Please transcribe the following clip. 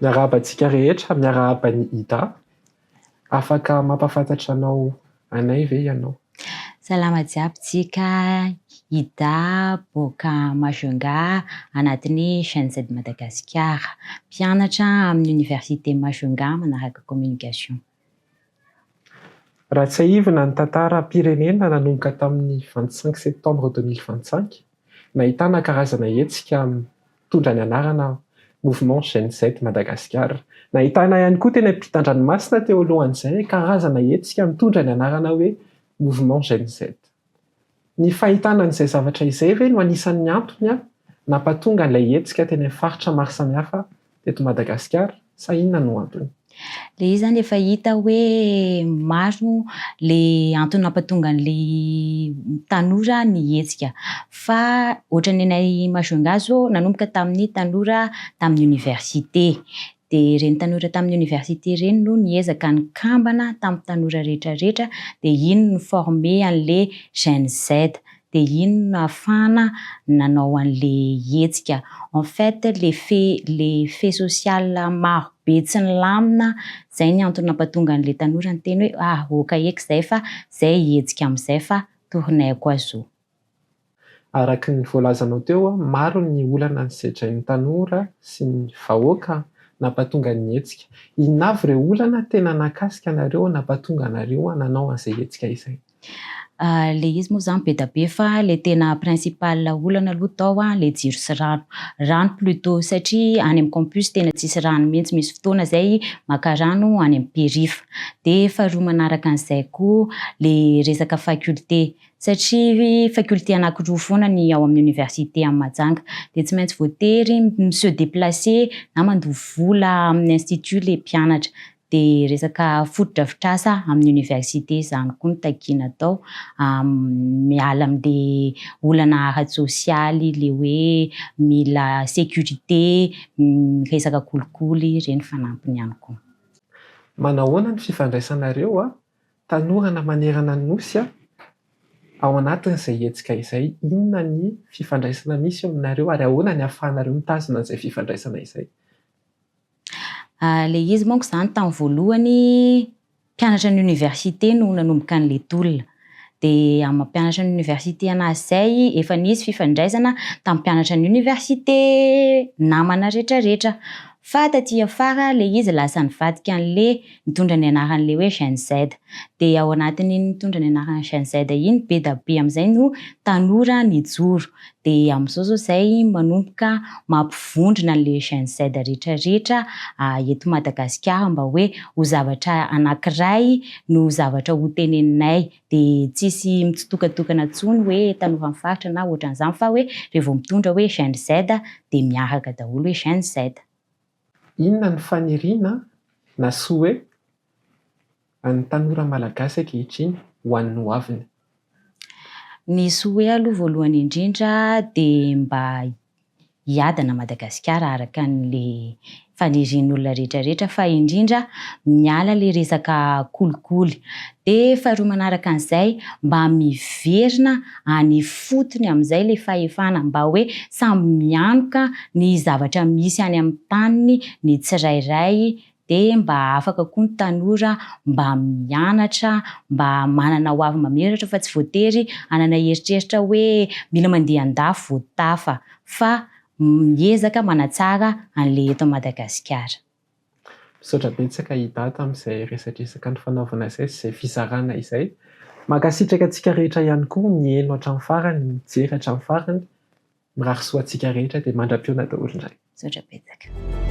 Miarahaba antsika rehetra, miarahaba an'i Ida. Afaka mampahafantatra anao anay ve ianao? Salama jiaby tsika, Ida boaka Majunga anatin'ny Gen Z Madagasikara. Mpianatra amin'ny Université Majunga manaraka communication. Raha tsiahivina ny tantaram-pirenena nanomboka tamin'ny 25 septembre 2025, nahitana karazana hetsika mitondra ny anarana Mouvement Gen Z Madagascar. Nahitana ihany koa teny ampitan-dranomasina teo alohan'izay karazana hetsika mitondra ny anarana hoe Mouvement Gen Z. Ny fahitana an'izay zavatra izay ve no anisan'ny antony nampatonga an'ilay hetsika teny amin'ny faritra maro samihafa teto Madagasikara sa inona no antony? Le izy zany efa hita hoe maro le antony nampatonga an'le tanora nihetsika fa ohatran'ny anay Majunga zao nanomboka tamin'ny tanora tamin'ny université de ireny tanora tamin'ny université ireny no niezaka nikambana tamin'ny tanora rehetrarehetra de iny no ni-former an'le Gen Z. dia iny no nahafahana nanao an'le hetsika. En fait le fait le fait social maro be tsy nilamina zay ny antony nampatonga an'le tanora niteny hoe ah ok eky zay fa zay hihetsika amin'izay fa tournay koa zo. Araka ny voalazanao teo, maro ny olana nosedrain'ny tanora sy ny vahoaka nampatonga ny hetsika. Inona avy ireo olana tena nahakasika anareo nampatonga anareo nanao an'izay hetsika izay? Le izy moa zany be da be fa le tena principal olana aloha tao le jiro sy rano. Rano plutôt satria any amin'ny campus tena tsisy rano mihitsy, misy fotoana zay maka rano any amin'ny périph. De faharoa manaraka an'izay koa le resaka faculté satria faculté anankiroa foana ny ao amin'ny université any Mahajanga de tsy maintsy voatery mi-se déplacer na mandoa vola amin'ny institut le mpianatra. De resaka fotodrafitrasa amin'ny université zany koa no takiana atao miala amin'le olana ara-tsosialy le hoe mila sécurité, resaka kolikoly ireny fanampiny ihany koa. Manahoana ny fifandraisanareo tanorana manerana ny nosy ao anatin'izay hetsika izay? Inona ny fifandraisana misy eo aminareo ary ahoana ny ahafahanareo mitazona an'izay fifandraisana izay? Le izy manko zany tamin'ny voalohany mpianatra ny université no nanomboka an'le tolona. De amin'ny maha mpianatra ny université anazy zay efa nisy fifandraisana tamin'ny mpianatra ny université namana rehetrarehetra. Fa taty afara le izy lasa nivadika an'le nitondra ny anaran'le hoe Gen Z. De ao anatin'iny nitondra ny anaran'ny Gen Z iny be da be amin'izay no tanora nijoro. De amin'izao zao zay manomboka mampivondrona an'le Gen Z rehetrarehetra eto Madagasikara mba hoe ho zavatra anankiray no zavatra ho teneninay. De tsisy mitsitokatokana intsony hoe tanora amin'ny faritra na ohatran'izany fa hoe rehefa mitondra hoe Gen Z de miaraka daholo hoe Gen Z. Inona ny faniriana na souhait an'ny tanora malagasy ankehitriny ho an'ny hoaviny? Ny souhait aloha voalohany indrindra de mba hiadana Madagasikara araka an'le fanirian'olona rehetrarehetra fa indrindra miala le resaka kolikoly. De faharoa manaraka an'izay mba miverina any fotony amin'izay le fahefana mba hoe samy mianoka ny zavatra misy any amin'ny taniny ny tsirairay de mba afaka koa ny tanora mba mianatra mba manana ho avy mamiratra fa tsy voatery hanana eritreritra hoe mila mandeha andafy vao tafa fa miezaka manatsara an'le eto Madagasikara. Misaotra betsaka i Dada amin'izay resadresaka nifanaovana izay sy izay fizarana izay. Mankasitraka antsika rehetra ihany koa nihaino hatramin'ny farany, nijery hatramin'ny farany. Mirary soa antsika rehetra dia mandra-pihaona daholo indray. Misaotra betsaka.